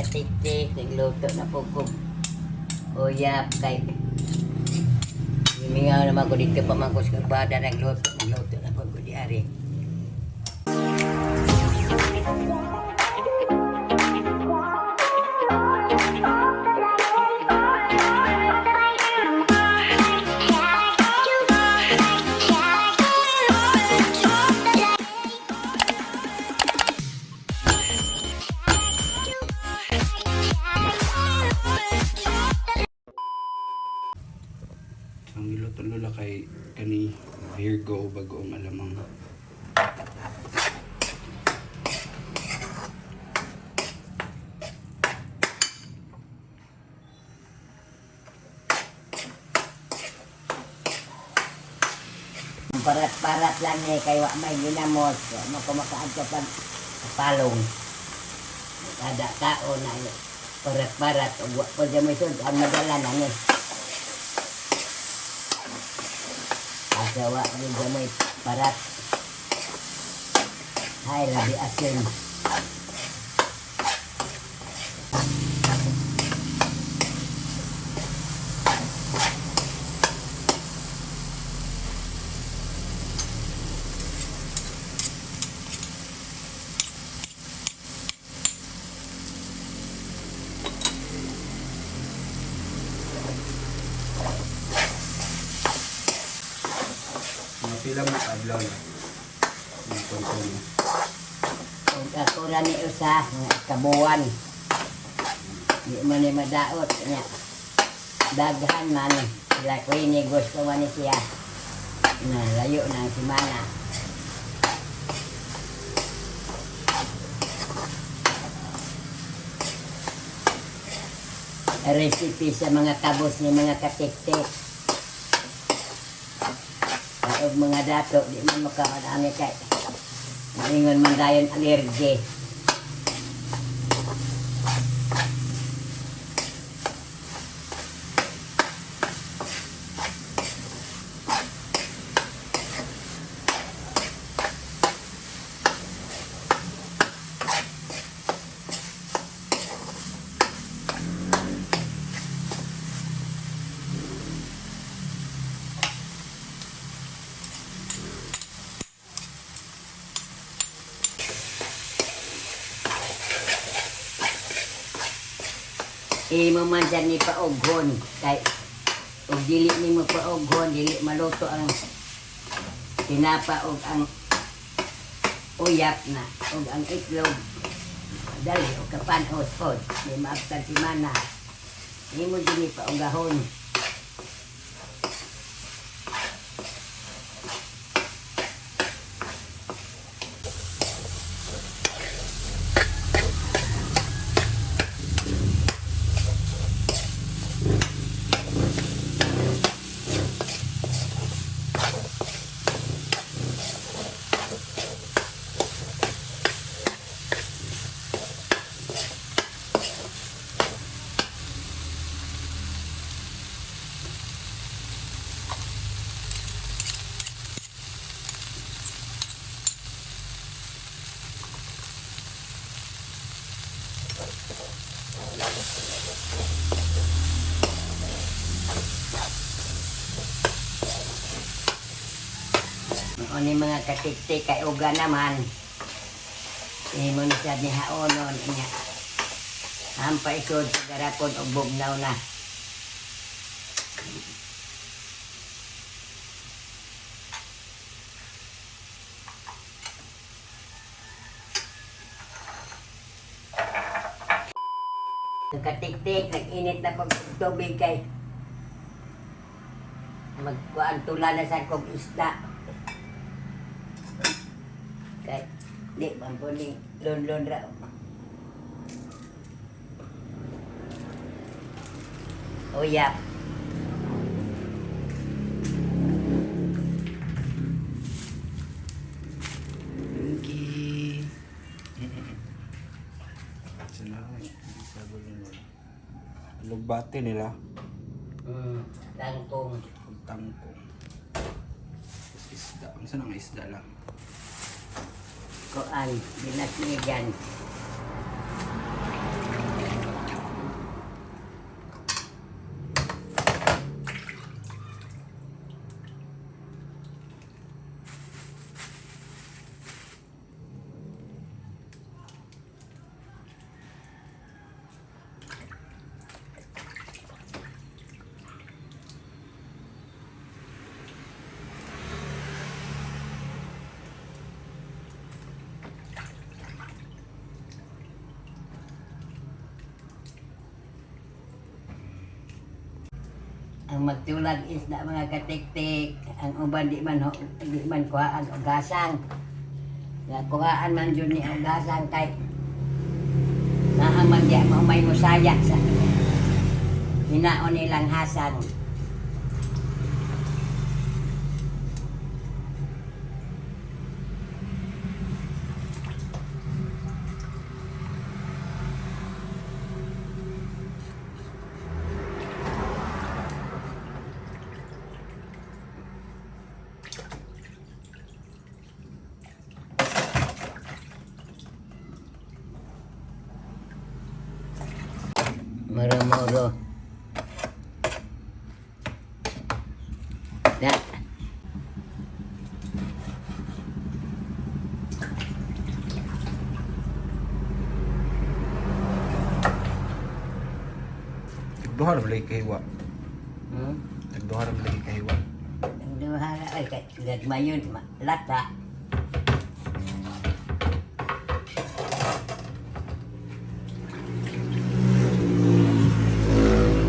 Katiktik, nagluto na po ko. Uyap kay Mingaw naman ko dito pa man ko sa kabada nagluto, nagluto na po ko di ari. Ang giluto lola kay kani Virgo bagoong alamang. Parat-parat lang ni kay wa may ginamos, wa mo ko makaadto pag palong. Kada tao na parat-parat ug wa pa mo isod ang madala na ni. Asa wa gyud mo parat. Ay, labi asin. Mga pila mo adlaw na. Mga konsumo. Ug ako ra ni usa nga kabuwan. Di man ni madaot nya. Daghan man sila ko'y gusto man ni siya. Na layo na ang simana. Recipe sa mga kabos ni mga katiktik. Og mga dato, di man makaon kay maingon man dayon allergy. Imo man dyan ni paoghon kay og dili nimo paoghon dili maluto ang tinapa og ang uyap na og ang itlog dali og kapanhos pod di maabtag si mana imo dili paogahon. Mao ni mga katiktik kay uga naman. Imo ni sad ni haonon niya. Hampa isod sa garapon og bugnaw na. Katiktik, nag-init na pag tubig kay magkuan tula na sa kog isda. Kay di man po ni lon-lon ra. Uyap. Thank you. Salamat. Sa gulo nila. Lugbate nila. Langkong. Ug tangkong. Tapos isda. Ang saan ang isda lang? Kuan, binasnigan. Ang magtulag isda, mga katiktik, ang uban di man kuhaan og gasang. Nga kuhaan man jud ni og gasang kay naa man diya mao may musaya sa hinaon nilang hasang. Muro-muro. Da. Tagduha ra lagi kahiwa. Hmm? Tagduha ra lagi kahiwa. Ang duha ra ay kay gagmayon lata.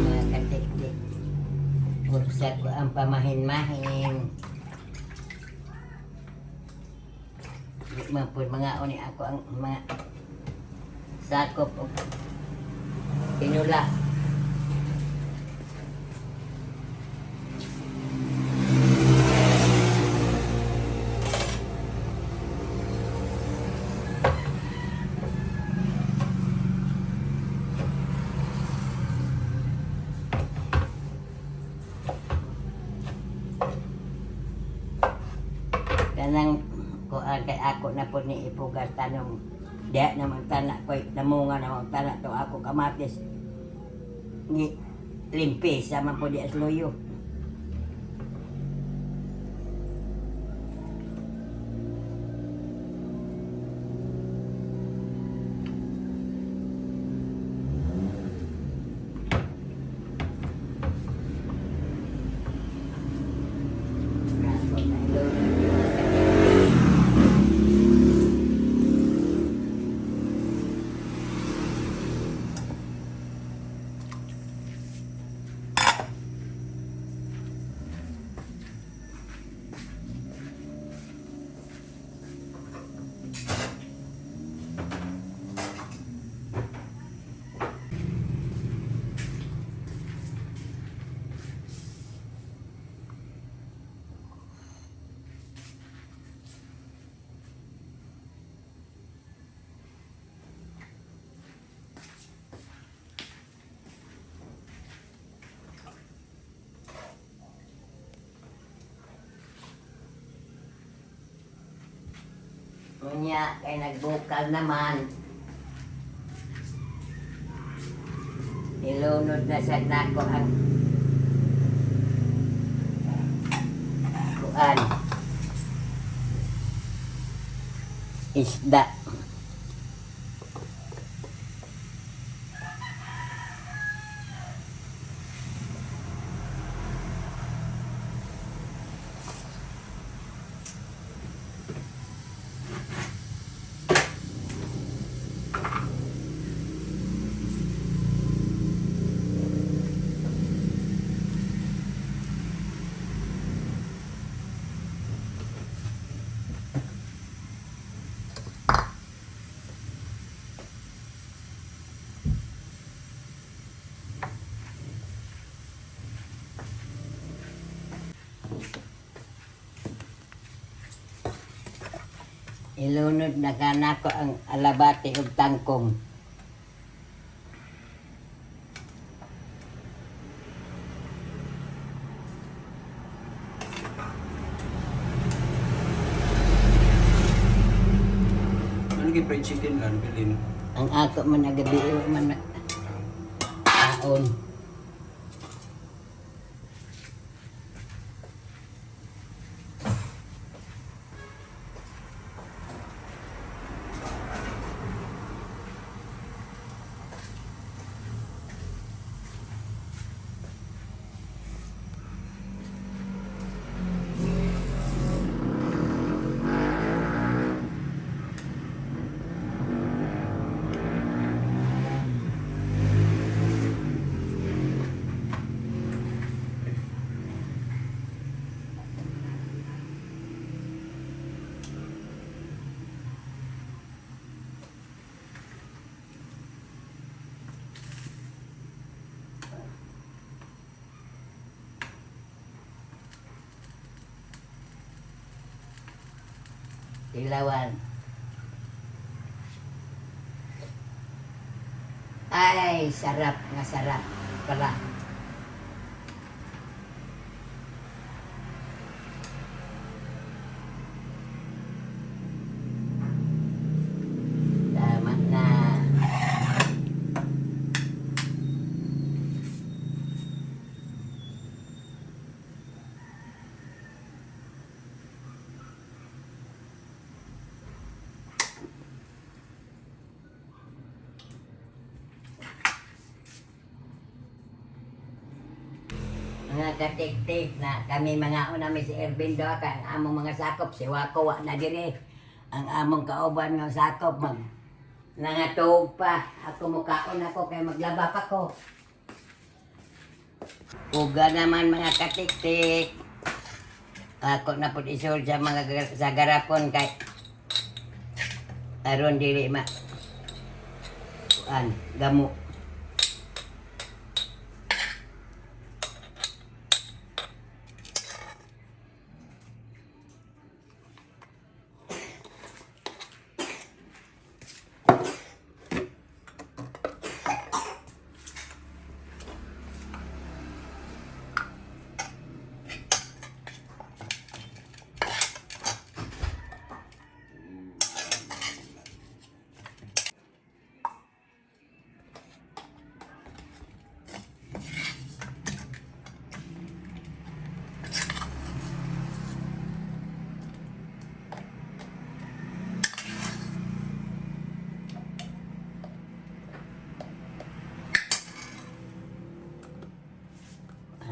Mga katiktik. Pursa ko ang pamahin-mahin. Di man po mga uni ako ang mga sakop og tinula. Kanang kuan kay ako na po ni ipugas tanong diha naman tana koy namunga naman tana to ako kamatis ni limpi sama po di asloyo. Ako na ilunod yung mga katiktik. Unya, kay nagbukal naman. Ilunod na sa nako ang kuan. Isda. Ilunod na kanako ang alabati ug tangkong. Ano kay fried chicken lan bilin? Ang ako man nagabi man kaon. Tilawan. Ay, sarap nga sarap pala. Tama na. Mga katik-tik na kami mga una mi si Ervin do kay ang among mga sakop si Wako wa na dire. Ang among kauban nga sakop mag nangatuog pa. Ako mukaon ako kay maglaba pa ko. Uga naman mga katik-tik. Ako na pud isol sa mga sa garapon kay aron dili ma kuan gamo.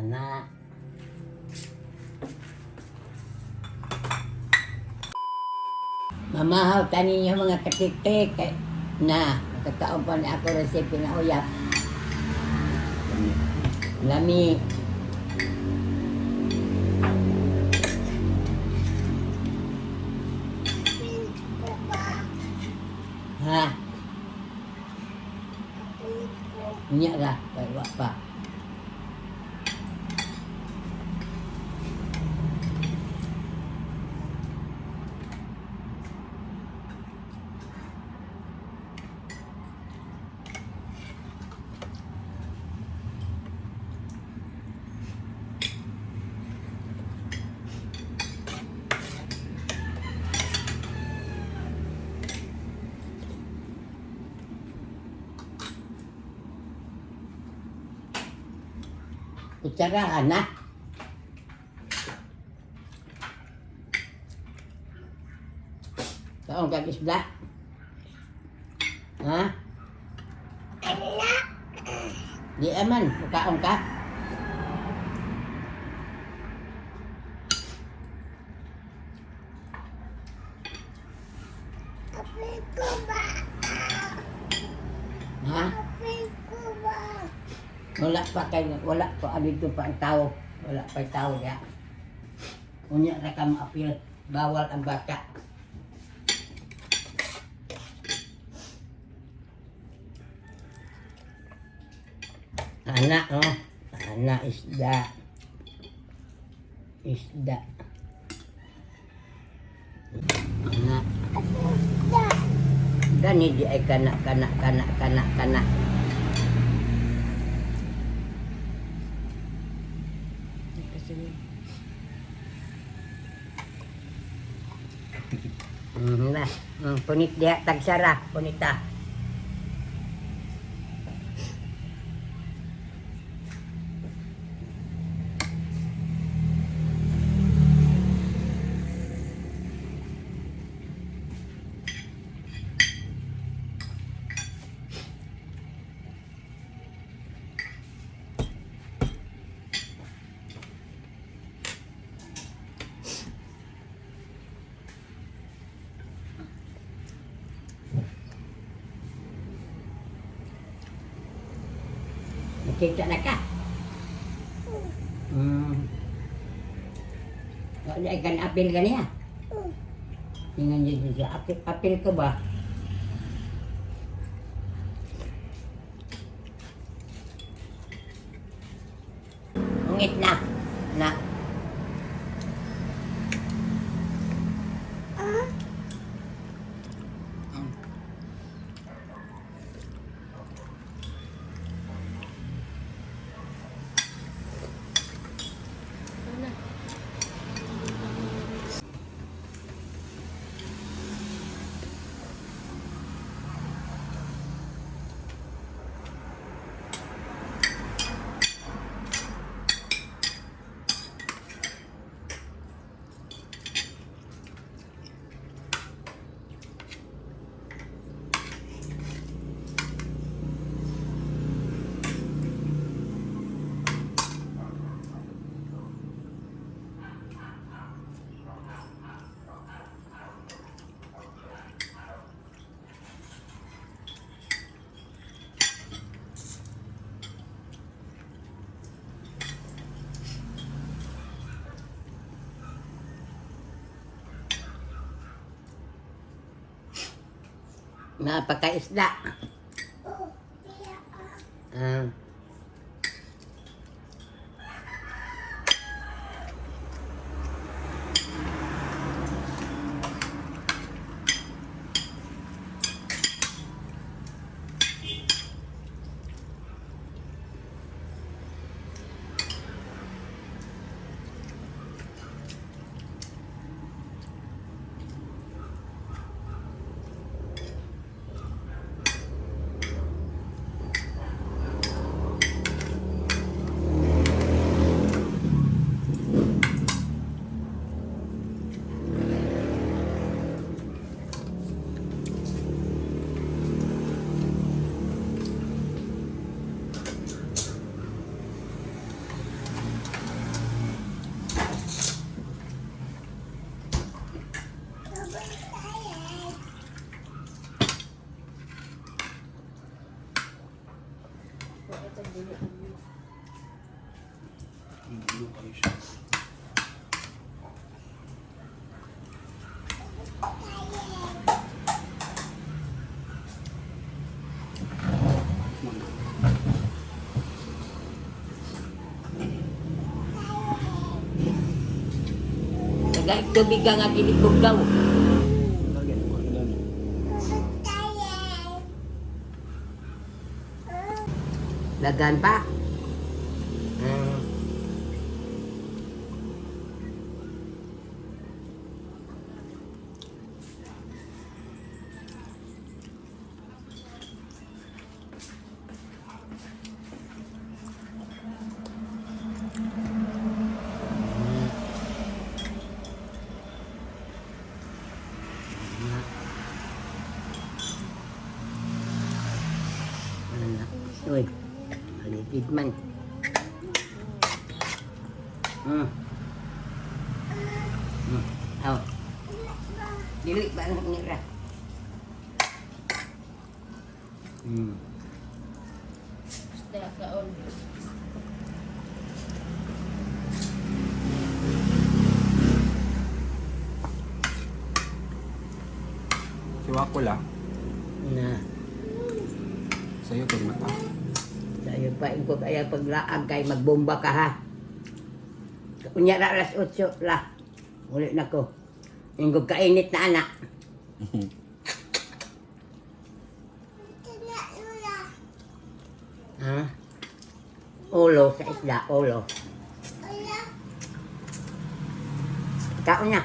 Ana. Mamahaw tanin yung mga katiktik kay na nakakaon pa ni ako recipe nga uyap. Lami. Ha? Unya ra, kay wa pa. Kutsarahan na. Kaon kag isda? Ha? Di aman, kaon ka? Ha? Wala pa kay wala pa dito pa ang tao. Wala pa tao ya. Unya ra ka maapil, bawal ang bata. Ana, oh. Ana isda. Isda. Ana. Gani di ay kana kana kana kana kana. Na. Punit diha tagsara, punita. Nakita na ka. Wala ay kan apil ganiya. Tingnan niyo siya. Apil, apil ko ba? Ungit na. Na. Napakaisda. Ah. Ano kayo siya? Tagay tubig ka nga dili buggaw. Lagan pa. Ah. Ano na? Uy, maligid man. Aw. Dili ba ang nira? Isda kaon. Si Wakula, Na, sa'yo kay mata. sayo pa ingko kaya paglaag kay magbomba ka ha. Unya ra alas 8 la. Uli na ko. Ingko kainit na anak. Ha? Ulo sa isda, ulo. Kaon na.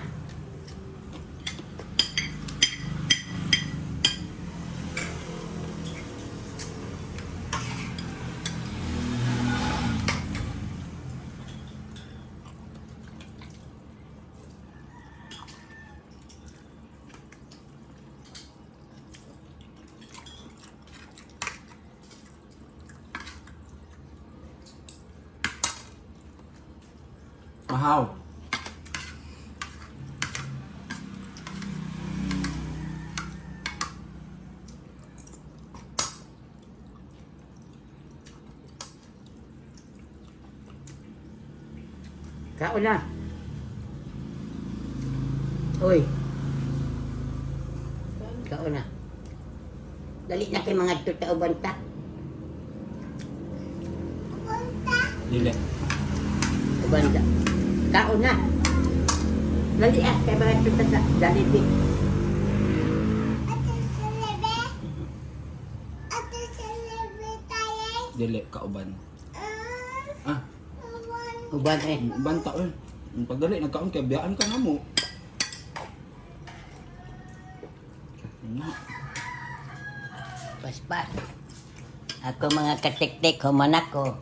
Mahaw. Kaon na. Uy. Kaon na. Dali na kay mga tuta banta. Dili. Ubanta. Kaon na. Dali ah, kay mga tuta sa Jollibee. Dili, kauban. Ah, Uban eh. uban ta oy. Ang Pagdali, nagkaon kay biyaan ka na mo. Ano? Paspas. Ako mga katiktik, humanak ko.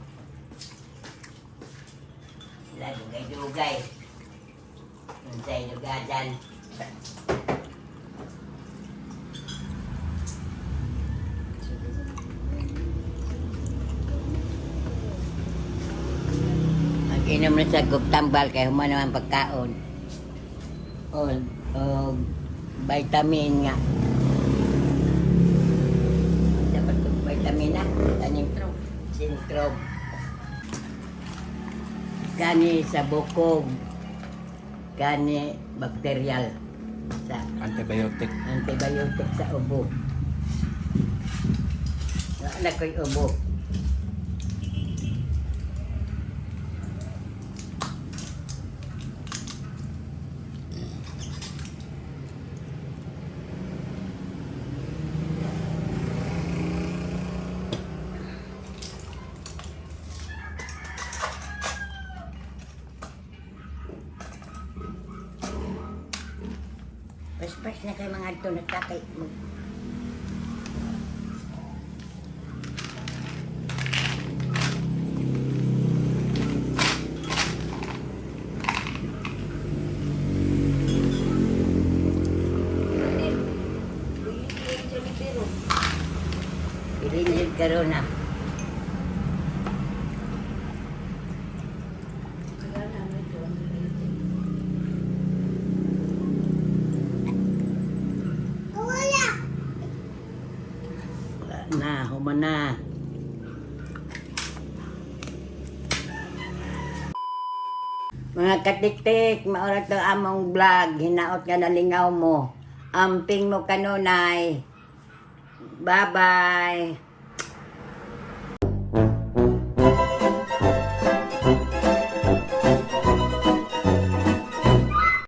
Sila dugay-dugay. Unsay lugadan. Mag-inom na sa tambal kay human naman pagkaon. O, o vitamin nga. Dapat kong vitamin na. Kaning sintrob. Kani sa bukog. Kani bakterial. Sa Antibiotic. antibiotic sa ubo. Na ko'y ubo. Paspas na kay mga adto nagtakay mag. Ilinhid karon na. Wala na, human na. Mga katiktik, maura to among vlog. Hinaot nga nalingaw mo. Amping mo kanunay. Bye-bye.